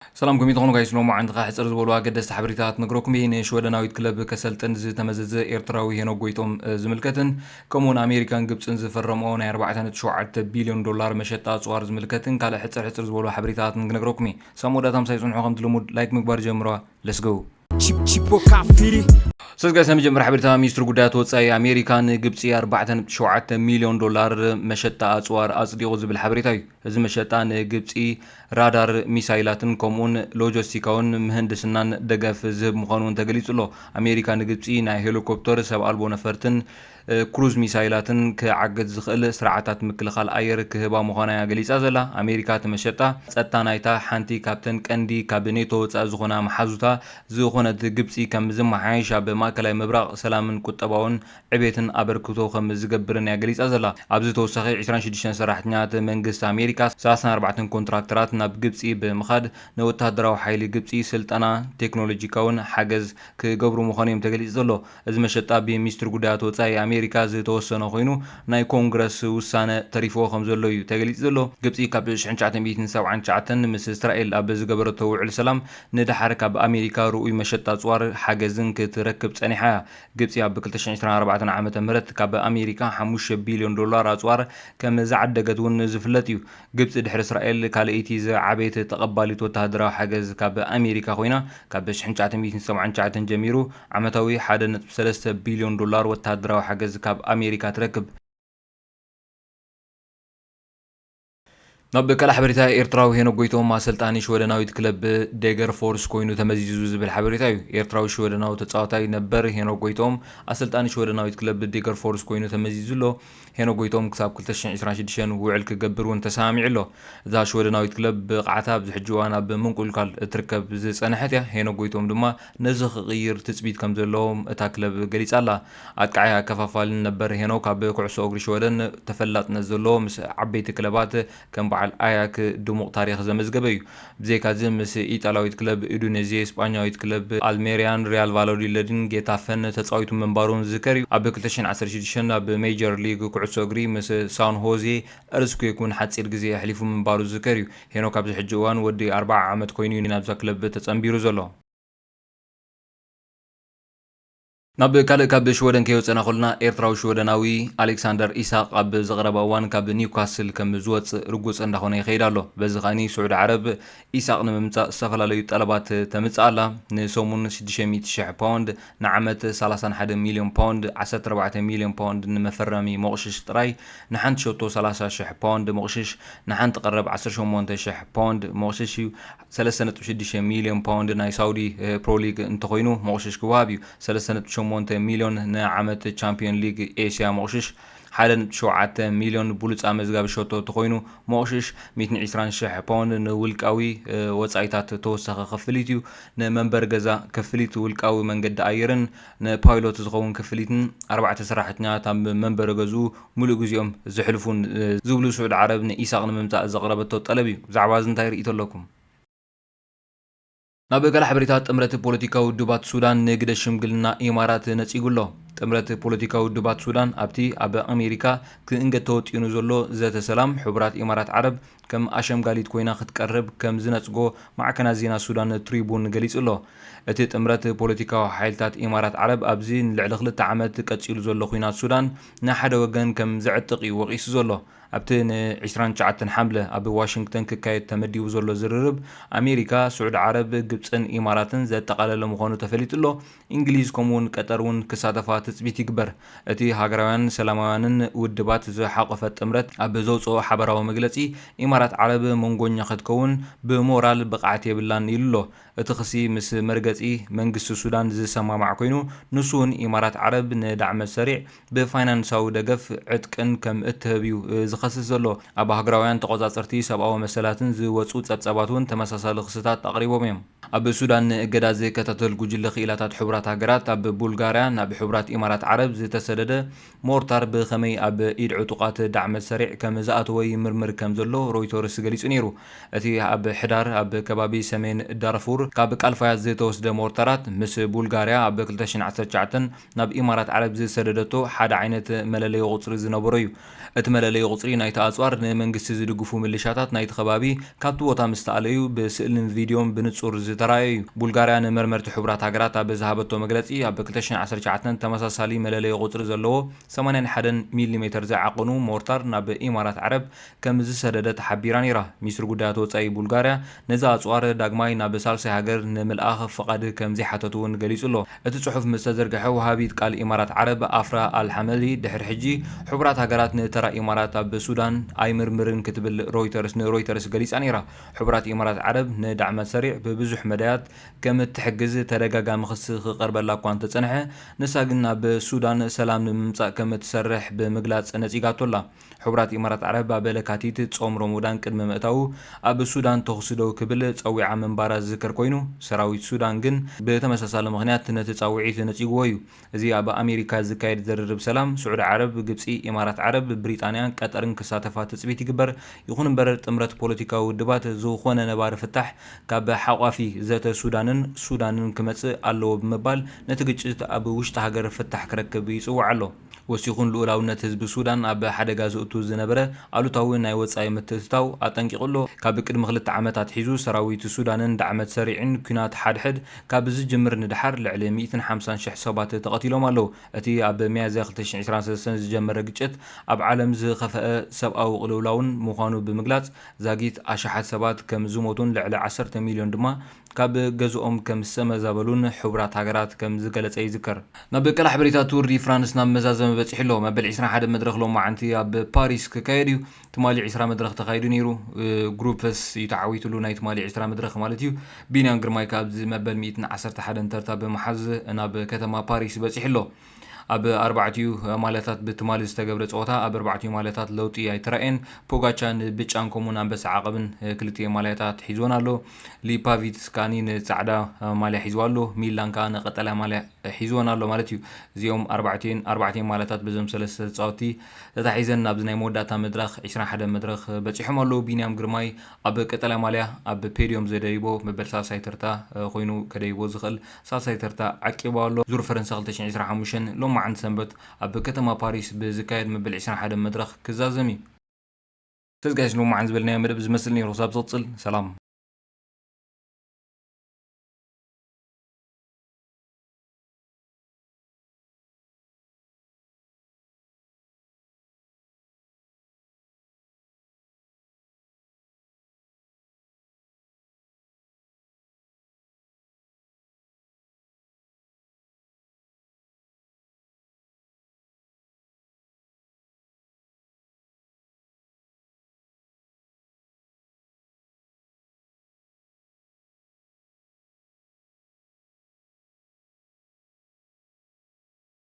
ሰላም፣ ከመይ ትኾኑ ጋይስ? ሎማዓንቲ ከኣ ሕጽር ዝበሉ ኣገደስቲ ሓበሬታታት ነግረኩም እየ። ንሽወደናዊት ክለብ ከሰልጥን ዝተመዘዘ ኤርትራዊ ሄኖክ ጎይቶም፣ እ፣ ዝምልከትን ከምኡውን ኣሜሪካን ግብጽን ዝፈረምኦ ናይ ኣርባዕተ ነጥቢ ሸውዓተ ቢልዮን ዶላር መሸጣ ኣጽዋር ዝምልከትን ካልእ ሕጽር ሕጽር ዝበሉ ሓበሬታታትን ክነግረኩም እየ። ሳም ወዳእታ ምሳይ ጽንሑ፣ ከምቲ ልሙድ ላይክ ምግባር ጀምርዋ። Let's go። Chip- Chipo Kafiri. ሰስ ጋይስ፣ ናይ መጀመርያ ሓበሬታ፣ ሚኒስትሪ ጉዳያት ወጻኢ ኣሜሪካ ንግብጺ ኣርባዕተ ነጥቢ ሸውዓተ ሚልዮን ዶላር መሸጣ ኣጽዋር ኣጽዲቑ ዝብል ሓበሬታ እዩ። እዚ መሸጣ ንግብጺ ራዳር ሚሳይላትን ከምኡውን ሎጂስቲካውን ምህንድስናን ደገፍ ዝህብ ምዃኑ እውን ተገሊጹ ኣሎ። ኣሜሪካ ንግብጺ ናይ ሄሊኮፕተር፣ ሰብ ኣልቦ ነፈርትን፣ እ፣ ክሩዝ ሚሳይላትን ክዓግት ዝኽእል ስርዓታት ምክልኻል ኣየር ክህባ ምዃና እያ ገሊጻ ዘላ። ኣሜሪካ እቲ መሸጣ ጸጥታ ናይታ ሓንቲ ካብተን ቀንዲ ካብ ኔቶ ወጻኢ ዝኾና መሓዙታ ዝኾነት ግብጺ ከም ዝመሓየሽ ኣብ ማእከላይ ምብራቕ ሰላምን ቁጠባውን ዕቤትን ኣበርክቶ ከም ዝገብርን እያ ገሊጻ ዘላ። ኣብዚ ተወሳኺ ዕስራን ሽዱሽተን ሰራሕተኛታት መንግስቲ ኣሜሪካ፣ ሰላሳን ኣርባዕተን ኮንትራክተራት ናብ ግብጺ ብምኻድ ንወተሃደራዊ ሓይሊ ግብጺ ስልጠና፣ ቴክኖሎጂካውን ሓገዝ ክገብሩ ምዃኑ እዮም ተገሊጹ ዘሎ። እዚ መሸጣ ብሚኒስትሪ ጉዳያት ወጻኢ ኣሜሪካ ዝተወሰነ ኮይኑ፣ ናይ ኮንግረስ ውሳነ ተሪፍዎ ከም ዘሎ እዩ ተገሊጹ ዘሎ። ግብጺ ካብ ሽሕን ትሽዓተ ሚእትን ሰብዓን ትሽዓተን ምስ እስራኤል ኣብ ዝገበረቶ ውዕል ሰላም ንደሓር ካብ ኣሜሪካ ርኡይ መሸጣ ኣጽዋር ሓገዝን ክትረክብ ጸኒሓ እያ። ግብጺ ኣብ ክልተ ሽሕን ዕስራን ኣርባዕተን ዓመተ ምህረት ካብ ኣሜሪካ ሓሙሽተ ቢልዮን ዶላር ኣጽዋር ከም ዝዓደገት እውን ዝፍለጥ እዩ። ግብጺ ድሕሪ እስራኤል ካልኣይቲ ዝዓበየት ተቐባሊት ወተሃደራዊ ሓገዝ ካብ ኣሜሪካ ኮይና፣ ካብ ሽሕን ትሽዓተ ሚእትን ሰብዓን ትሽዓተን ጀሚሩ ዓመታዊ ሓደ ነጥቢ ሰለስተ ቢልዮን ዶላር ወተሃደራዊ ሓገዝ ካብ ኣሜሪካ ትረክብ። ናብ ካልእ ሓበሬታ፣ ኤርትራዊ ሄኖክ ጎይቶም ኣሰልጣኒ ሽወደናዊት ክለብ ዴገር ፎርስ ኮይኑ ተመዚዙ ዝብል ሓበሬታ እዩ። ኤርትራዊ ሽወደናዊ ተጻዋታይ ነበር ሄኖክ ጎይቶም ኣሰልጣኒ ሽወደናዊት ክለብ ዴገር ፎርስ ኮይኑ ተመዚዙ ኣሎ። ሄኖክ ጎይቶም ክሳብ ክልተ ሽሕን ዕስራን ሽዱሽተን ውዕል ክገብር እውን ተሰማሚዑ ኣሎ። እዛ ሽወደናዊት ክለብ ብቕዓታ ኣብዚ ሕጂ እዋን ኣብ ምንቁልቋል እትርከብ ዝጸንሐት እያ። ሄኖክ ጎይቶም ድማ ነዚ ክቕይር ትጽቢት ከም ዘለዎም እታ ክለብ ገሊጻ ኣላ። ኣጥቃዓይ ኣከፋፋልን ነበር ሄኖክ ኣብ ኩዕሶ እግሪ ሽወደን ተፈላጥነት ዘለዎ፣ ምስ ዓበይቲ ክለባት ከም በዓል ኣያክ ድሙቕ ታሪኽ ዘመዝገበ እዩ። ብዘይካዚ ምስ ኢጣልያዊት ክለብ ኡዲኔዜ፣ ስጳኛዊት ክለብ ኣልሜሪያን ሪያል ቫላዶሊድን ጌታፈን ተጻዊቱ ምንባሩን ዝዝከር እዩ። ኣብ ክልተ ሽሕን ዓሰርተ ሽዱሽተን ኣብ ሜጀር ሊግ ኩዕሶ እግሪ ምስ ሳን ሆዜ ኤርስኩዌክ እውን ሓጺር ግዜ ኣሕሊፉ ምንባሩ ዝዝከር እዩ። ሄኖክ ኣብዚ ሕጂ እዋን ወዲ ኣርብዓ ዓመት ኮይኑ እዩ ናብዛ ክለብ ተጸንቢሩ ዘሎ። ናብ ካልእ ካብ ሽወደን ከይወጸና ከለና፣ ኤርትራዊ ሽወደናዊ ኣሌክሳንደር ኢሳቕ ኣብ ዝቐረባ እዋን ካብ ኒውካስል ከም ዝወጽእ ርጉጽ እንዳኾነ ይኸይድ ኣሎ። በዚ ኸኣኒ ስዑዲ ዓረብ ኢሳቕ ንምምጻእ ዝተፈላለዩ ጠለባት ተምጽእ ኣላ። ንሰሙን ሽዱሽተ ሚእቲ ሽሕ ፓውንድ፣ ንዓመት ሰላሳን ሓደ ሚልዮን ፓውንድ፣ ዓሰርተ ኣርባዕተ ሚልዮን ፓውንድ ንመፈረሚ ሞቕሽሽ ጥራይ፣ ንሓንቲ ሸቶ ሰላሳ ሽሕ ፓውንድ ሞቕሽሽ፣ ንሓንቲ ቀረብ ዓሰርተ ሸሞንተ ሽሕ ፓውንድ ሞቕሽሽ እዩ። ሰለስተ ነጥቢ ሽዱሽተ ሚልዮን ፓውንድ ናይ ሳውዲ፣ እ፣ ፕሮ ሊግ እንተኾይኑ ሞቕሽሽ ክወሃብ እዩ። ሰለስተ ነጥቢ ሸሞንተ ሚልዮን ንዓመት ቻምፒዮን ሊግ ኤስያ ሞቕሽሽ፣ ሓደ ነጥቢ ሸውዓተ ሚልዮን ብሉጽ ኣመዝጋቢ ሸቶ እንተኾይኑ ሞቕሽሽ፣ ሚእትን ዕስራን ሽሕ ፓውንድ ንውልቃዊ፣ እ፣ ወጻኢታት ተወሳኺ ክፍሊት እዩ። ንመንበሪ ገዛ ክፍሊት፣ ውልቃዊ መንገዲ ኣየርን ንፓይሎት ዝኸውን ክፍሊትን፣ ኣርባዕተ ሰራሕተኛታት ኣብ መንበሪ ገዝኡ ሙሉእ ግዜኦም ዝሕልፉን፣ እ፣ ዝብሉ ስዑዲ ዓረብ ንኢሳቕ ንምምጻእ ዘቕረበቶ ጠለብ እዩ። ብዛዕባ እዚ እንታይ ርእይቶ ኣለኩም? ናብ ካልእ ሓበሬታ፣ ጥምረት ፖለቲካዊ ውድባት ሱዳን ንግደ ሽምግልና ኢማራት ነጺጉ ኣሎ። ጥምረት ፖለቲካዊ ውድባት ሱዳን ኣብቲ ኣብ ኣሜሪካ ክእንገድ ተወጢኑ ዘሎ ዘተ ሰላም፣ ሕቡራት ኢማራት ዓረብ ከም ኣሸምጋሊት ኮይና ክትቀርብ ከም ዝነጽጎ ማዕከናት ዜና ሱዳን ትሪቡን ገሊጹ ኣሎ። እቲ ጥምረት ፖለቲካዊ ሓይልታት ኢማራት ዓረብ ኣብዚ ንልዕሊ ክልተ ዓመት ቀጺሉ ዘሎ ኲናት ሱዳን ንሓደ ወገን ከም ዘዕጥቕ እዩ ወቒሱ ዘሎ። ኣብቲ ንዕስራን ትሽዓተን ሓምለ ኣብ ዋሽንግተን ክካየድ ተመዲቡ ዘሎ ዝርርብ፣ ኣሜሪካ፣ ስዑዲ ዓረብ፣ ግብጽን ኢማራትን ዘጠቓለለ ምዃኑ ተፈሊጡ ኣሎ። እንግሊዝ ከምኡውን ቀጠር እውን ክሳተፋ ትጽቢት ይግበር። እቲ ሃገራውያን ሰላማውያንን ውድባት ዝሓቖፈ ጥምረት ኣብ ዘውጽኦ ሓበራዊ መግለጺ፣ ኢማራት ዓረብ መንጎኛ ክትከውን ብሞራል ብቕዓት የብላን ኢሉ ኣሎ። እቲ ክሲ ምስ መርገጺ መንግስቲ ሱዳን ዝሰማማዕ ኮይኑ፣ ንሱ እውን ኢማራት ዓረብ ንዳዕመ ሰሪዕ ብፋይናንሳዊ ደገፍ ዕጥቅን ከም እትህብ እዩ ዝኸስስ ዘሎ። ኣብ ሃገራውያን ተቖጻጸርቲ ሰብኣዊ መሰላትን ዝወጹ ጸብጻባት እውን ተመሳሳሊ ክስታት ኣቕሪቦም እዮም። ኣብ ሱዳን ንእገዳ ዝከታተል ጉጅለ ክኢላታት ሕቡራት ሃገራት፣ ኣብ ቡልጋርያ ናብ ሕቡራት ኢማራት ዓረብ ዝተሰደደ ሞርታር ብኸመይ ኣብ ኢድ ዕጡቓት ዳዕመ ሰሪዕ ከም ዝኣተወ ይምርምር ከም ዘሎ ሮይተርስ ገሊጹ ነይሩ። እቲ ኣብ ሕዳር ኣብ ከባቢ ሰሜን ዳርፉር ካብ ቃልፋያት ዝተወስደ ሞርታራት፣ ምስ ቡልጋርያ ኣብ ክልተ ሽሕን ዓሰርተ ትሽዓተን ናብ ኢማራት ዓረብ ዝሰደደቶ ሓደ ዓይነት መለለዪ ቁጽሪ ዝነበሮ እዩ። እቲ መለለዪ ቁጽሪ ናይቲ ኣጽዋር ንመንግስቲ ዝድግፉ ምልሻታት ናይቲ ከባቢ ካብቲ ቦታ ምስ ተኣለዩ ብስእልን ቪድዮን ብንጹር ዝተራእየ እዩ። ቡልጋርያ ንመርመርቲ ሕቡራት ሃገራት ኣብ ዝሃበቶ መግለጺ፣ ኣብ ክልተ ሽሕን ዓሰርተ ትሽዓተን ተመሳሳሊ መለለዪ ቁጽሪ ዘለዎ ሰማንያን ሓደን ሚሊሜተር ዝዓቐኑ ሞርታር ናብ ኢማራት ዓረብ ከም ዝሰደደ ተሓቢራ ነይራ። ሚኒስትሪ ጉዳያት ወጻኢ ቡልጋርያ ነዚ ኣጽዋር ዳግማይ ናብ ሳልሳይ ሃገር ንምልኣኽ ፍቓድ ከም ዘይሓተቱ እውን ገሊጹ ኣሎ። እቲ ጽሑፍ ምስ ተዘርግሐ፣ ወሃቢት ቃል ኢማራት ዓረብ ኣፍራ ኣልሓመሊ፣ ድሕሪ ሕጂ ሕቡራት ሃገራት ንተራ ኢማራት ኣብ ሱዳን ኣይምርምርን ክትብል ሮይተርስ፣ ንሮይተርስ ገሊጻ ነይራ። ሕቡራት ኢማራት ዓረብ ንዳዕመ ሰሪዕ ብብዙሕ መዳያት ከም እትሕግዝ ተደጋጋሚ ክሲ ክቐርበላ እኳ እንተጸንሐ፣ ንሳ ግን ኣብ ሱዳን ሰላም ንምምጻእ ከም እትሰርሕ ብምግላጽ ነጺጋቶ ኣላ። ሕቡራት ኢማራት ዓረብ ኣብ ለካቲት ጾም ሮሞዳን ቅድሚ ምእታዉ ኣብ ሱዳን ተኹሲ ደው ክብል ጸዊዓ ምንባራ ዝዝከር ኮይኑ፣ ሰራዊት ሱዳን ግን ብተመሳሳሊ ምኽንያት ነቲ ጻውዒት ነጺግዎ እዩ። እዚ ኣብ ኣሜሪካ ዝካየድ ዝርርብ ሰላም፣ ስዑዲ ዓረብ፣ ግብጺ፣ ኢማራት ዓረብ፣ ብሪጣንያን ቀጠርን ክሳተፋ ትጽቢት ይግበር። ይኹን እምበር፣ ጥምረት ፖለቲካዊ ውድባት ዝኾነ ነባሪ ፍታሕ ካብ ሓቋፊ ዘተ ሱዳንን ሱዳንን ክመጽእ ኣለዎ ብምባል፣ ነቲ ግጭት ኣብ ውሽጢ ሃገር ፍታሕ ክረክብ ይጽውዕ ኣሎ። ወሲኹን፣ ልኡላውነት ህዝቢ ሱዳን ኣብ ሓደጋ ዘእቱ ዝነበረ ኣሉታዊ ናይ ወጻኢ ምትእትታው ኣጠንቂቑ ኣሎ። ካብ ቅድሚ ክልተ ዓመታት ሒዙ፣ ሰራዊት ሱዳንን ዳዕመት ሰሪዕን ኲናት ሓድሕድ ካብ ዝጅምር ንደሓር፣ ልዕሊ ሚእትን ሓምሳን ሽሕ ሰባት ተቐቲሎም ኣለዉ። እቲ ኣብ ሚያዝያ ክልተ ሽሕን ዕስራን ሰለስተን ዝጀመረ ግጭት፣ ኣብ ዓለም ዝኸፍአ ሰብኣዊ ቅልውላውን ምዃኑ ብምግላጽ፣ ዛጊት ኣሽሓት ሰባት ከም ዝሞቱን ልዕሊ ዓሰርተ ሚልዮን ድማ ካብ ገዝኦም ከም ዝተመዛበሉን ሕቡራት ሃገራት ከም ዝገለጸ ይዝከር። ናብ ቀላሕ ብሬታ ቱር ዲ ፍራንስ ናብ መዛዘሚ በጺሑ ኣሎ። መበል ዕስራን ሓደን መድረኽ ሎማዓንቲ ኣብ ፓሪስ ክካየድ እዩ። ትማሊ ዕስራ መድረኽ ተኻይዱ ነይሩ። እ፣ ግሩፕስ እዩ ተዓዊትሉ፣ ናይ ትማሊ ዕስራ መድረኽ ማለት እዩ። ቢንያም ግርማይ ካብዚ መበል ሚእትን ዓሰርተ ሓደን ተርታ ብምሓዝ ናብ ከተማ ፓሪስ በጺሑ ኣሎ። ኣብ ኣርባዕቲኡ ማልያታት ብትማሊ ዝተገብረ ጸወታ፣ ኣብ ኣርባዕቲኡ ማልያታት ለውጢ ኣይተራእየን። ፖጋቻ ንብጫን ከምኡውን ኣንበሳ ዓቐብን፣ እ፣ ክልቲኤን ማልያታት ሒዝወን ኣሎ። ሊፓቪትስ ከኣኒ ንጻዕዳ ማልያ ሒዝዋ ኣሎ። ሚላን ከኣ ንቀጠልያ ማልያ ሒዝወን ኣሎ ማለት እዩ። እዚኦም ኣርባዕቲኤን፣ ኣርባዕቲኤን ማልያታት በዞም ሰለስተ ተጻወትቲ ተታሒዘን ናብዚ ናይ መወዳእታ መድረኽ፣ ዕስራን ሓደን መድረኽ በጺሖም ኣለዉ። ቢንያም ግርማይ ኣብ ቀጠልያ ማልያ ኣብ ፔድዮም ዘደይቦ መበል ሳልሳይ ተርታ፣ እ፣ ኮይኑ ከደይቦ ዝኽእል ሳልሳይ ተርታ ዓቂቡ ኣሎ። ዙር ፈረንሳ ክልተ ሽሕን ዕስራን ሓሙሽተን ሎማዓንቲ ሰንበት ኣብ ከተማ ፓሪስ ብዝካየድ መበል ዕስራን ሓደን መድረኽ ክዛዘም እዩ። ተዝጋይስ፣ ሎማዓንቲ ዝበልናዮ መደብ ዝመስል ነይሩ። ክሳብ ዝቕጽል፣ ሰላም።